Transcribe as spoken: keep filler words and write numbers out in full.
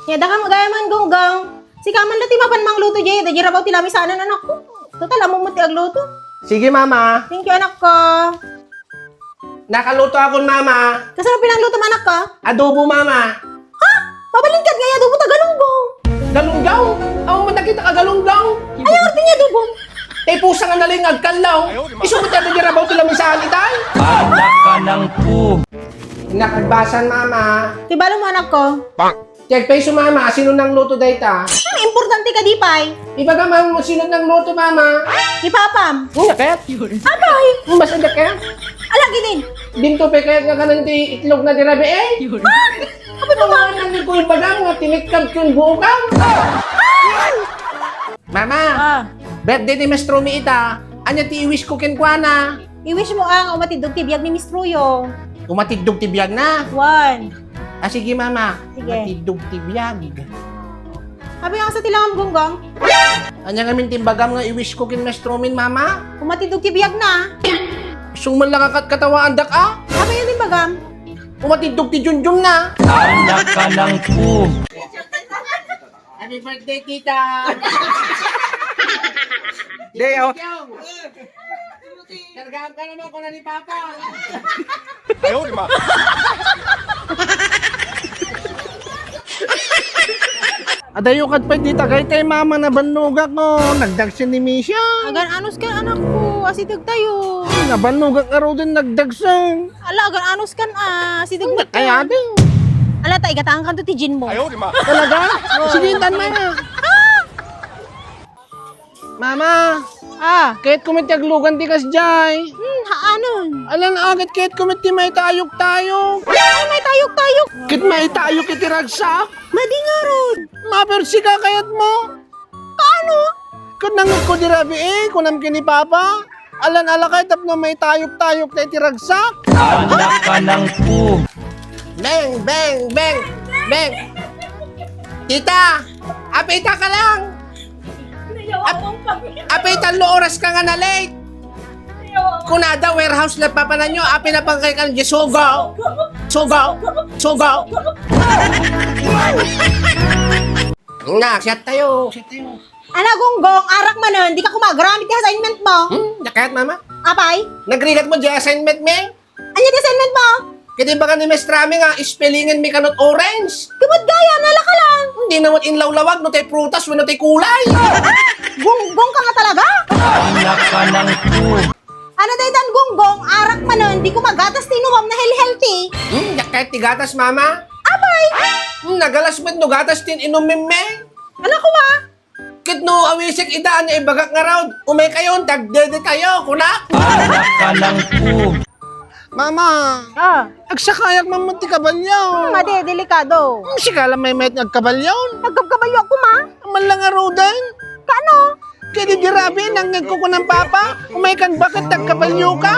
Nia, dakayo gayam, Gunggong. Sika man la ti mapan mangluto diay, daydiay rabaw ti lamisanan, anakko. Total, ammom met ti agluto. Sige, Mama. Thank you, anakko. Nakaluto akon, Mama. Kasano pinanglutom, anakko? Adobo, Mama. Ha? Mabalin ket nga adobo ta galunggong. Galunggong? Awan man dagita ka galunggong. Ay, ang arte ni adobo. Tay pusa nga nalingag ka lang. Isu met ti rabaw ti lamisanan itay. Anak ka ng pu. Nakagbasan, Mama. Ti balo mo, anakko. Ti agpayso, Mama, sino nangluto dayta? Hmm, importante kadi pay. Ibagam man no sino nangluto, Mama. Ni Papam. Ano ket? Apay. Basta da ket? Ala, ginin. Dinto pay kayat nga kanan ti itlog na dirabi, eh? Ha? Apay, Mama. Ano ni Kuya Bagam nga tinikkad kun buokam? Mama, Ah. Birthday ni Mestro mi ita. Ania ti i-wish ko kenkuana? I-wish mo ang umatiddog ti biag ni Mestro yo. Umatiddog ti biag na? One. Ah, sige, Mama. Sige. Umatiddog ti biag. Abi, ang sa ti langam, Gunggong? Ania ngamin ti imbagam nga i-wish ko ken Mestro min, Mama? Umatiddog ti biag na. Sumala ka kat-, katawaandak, ah? Abi, ano imbagam? Umatiddog ti jumjum na. Anak ka ng pu. Happy birthday, tita! Day, oh. Kargaan ka naman ko na ni Papa. Ayaw, di ba? Adayo kat pay di tagay tay mama, nabannogak, oh. Nagdagsen ni Misha. Agan anus ka, anak ko. Asideg tayo. Nabannogak nga ruden, nagdagsen. Ala, agan anus kan, ah, sideg met kaya kan. Ala, ta, igataang kanto ti gin mo. Ayaw, di ma. Talaga? Oo. Sige, tan, mama. Ah! Mama, Ah. Ket kumet ti aglugan ti kasdiay. Hmm, haanon? Alan aget ket kumet ti maitayok-tayok. Ay, maitayok-tayok. Ket maitayok iti ragsak. Madi ngarud. Mapersi ka kayat mo. Kaano? Ket nangngegko di rabii, kunam ken ni Papa. Alan alakay tapno maitayok-tayok ta iti ragsak. Anak ka ng pu. Beng, beng, beng, beng. Tita, apita ka lang. Ap-, apita, tallo oras ka nga na-late. Kunada, warehouse la papananyo, apay napangkay kan di sugaw. Sugaw. Sugaw. Na, siat tayo, siat tayo. Ana, Gunggong, arak manen, di ka kumagaramit ti assignment mo. Hmm, dakayat, mama. Apay? Nagrigat mo di assignment, me? Ania ti assignment mo? Ket imbag ni Mestra mi nga spellingan mi kanut orange. Ket met gayam, ala ka lang. Dina met inlawlawag no tay prutas wenno tay kulay. Ah! Gunggong ka nga talaga? Anak ka ng pu. Ano daytan, Gunggong? Arak manen, di ko magatas ti inuam na healthy. Hmm, dakayat ti gatas, mama. Apay? Hmm, nagalas met no gatas ti inum mi, me. Ala ko, ah. Ket no awisek ida, ania ibagak ngarud? Umay kayon, tagdede tayo, kunak. Anak ka ng pu. Mama, Ah. Agsakayak man met ti kabalyo. Hmm, madi, delikado. Hmm, sika la maymayat nga agkabalyo. Agkabkabalyo ako, ma. Aman lang ngaruden. Kaano? Ket idi rabii, nangngegko kunan Papa, umay kan baket ta agkabalyo ka.